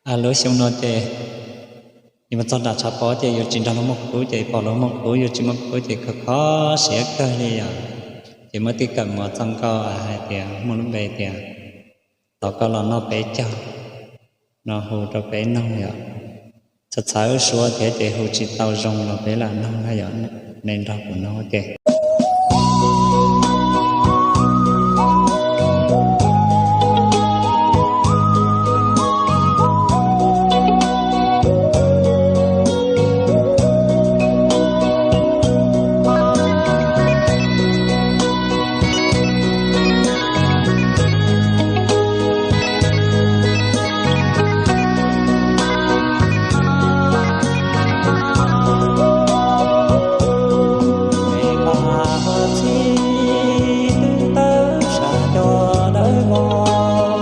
Lub xyoo no ces yuav mus txog nram tshav pob ces yuav tsis nrog luag muaj khub, ces pom luag muaj khub yuav tsis muaj khub ces kho kho siab kawg li yom. Ces muab tij kawm mus txog nkauj hais tias muaj lub npe tias thov koj los noj peb caug no hu rau peb noog yom. Txhawv txhawv suab thiab ces hu tsis tau zoo los peb lam noog na yom. Nej nrog kuv noog ua ke. Peb pab txhib twb tawm sab cov dawb vog,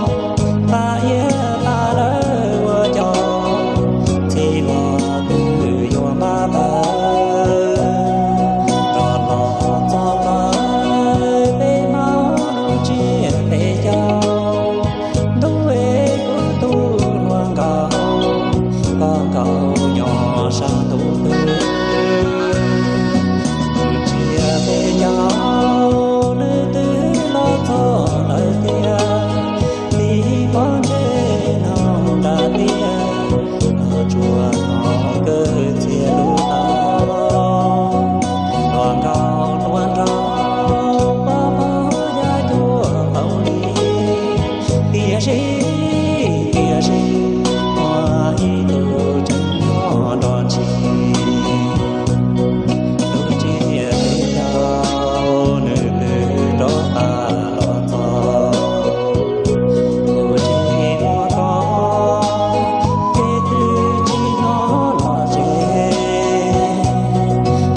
pab iab pab dawb ua cov txhib los twb yuav npaj tawm rov los txog lawm. Peb hmoob lub tsiab peb caug, ntuj es kuv tus hluas nkauj, hluas nkauj nyob sab ntuj twg, tus tsiab peb caug nws twb los txog lawm tiag. Tig pob ntseg no nram tiaj, los tsuas hnov kawg txiag lub taub, hluas nkauj hluas nraug, pab pab yaj cuag qaum li. Tiam sis, tiam sis, muaj ib tug tseem nyob nrog ntshis, tus tsiab peb caug nws twb rov qab los txog. Kuv tsis muaj koj ces twb tsis hnov los tsev,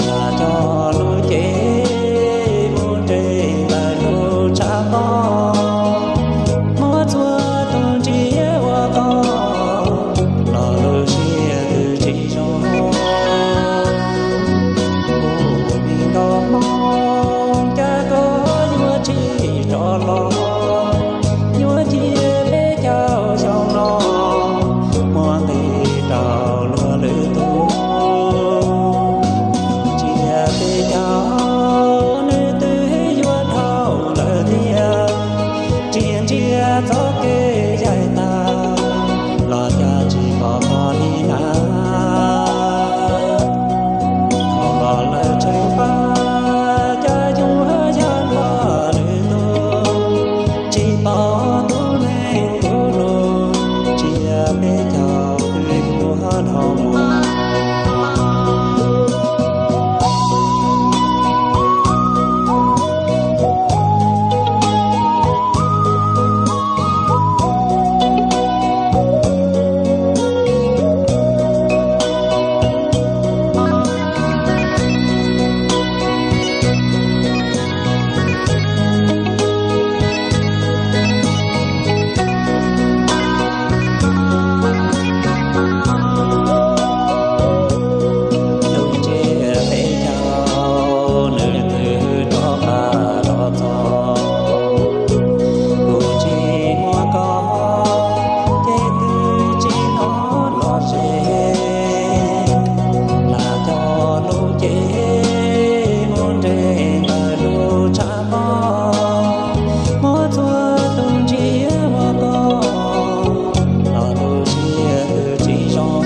nram cov lub cev mus nres ntawm lub tshav pob. Muab txhua tus ntsiab ua koj los lub siab twb tsis zoo. Kuv me nkauj Hmoob, cas koj yuav tsis rov los, yuav cia peb caug xyoo no muab nqis rau luag lwm tus. Tsiab peb caug nws twb yuav dhau lawm tiag, tsiab ntsia txoj kev yaim tag los cas tsis pom qhov li na. Thaum los lawm tseem pab, cas yuav yog luag lwm tus, tsis pom tus neeg tus lus, tsiab peb caug twb yuav dhau mus. Tus tsiab peb caug nws twb rov qab los txog. Kuv tsis muaj koj ces twb tsis hnov los tsev, nram cov lub cev mus nres ntawm lub tshav pob. Muab txhua tus ntsiab ua koj los lub siab twb tsis zoo.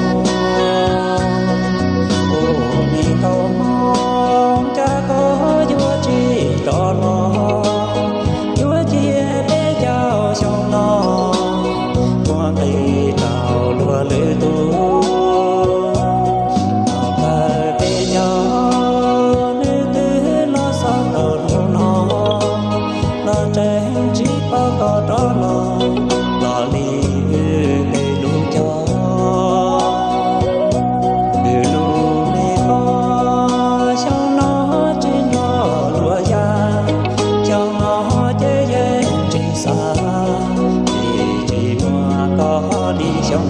Kuv me nkauj Hmoob, cas koj yuav tsis rov los, yuav cia peb caug xyoo no muab nqis rau luag lwm tus. Thaum kawg peb caug nws twb los xaus tau hnub no, los tseem tsis pom koj rov los, los li wb tej lub caug. Wb lub me pog xyoo no tsis nco luag yam, xyoo no ces yeej tsis xav, vim tsis muaj koj li xyoo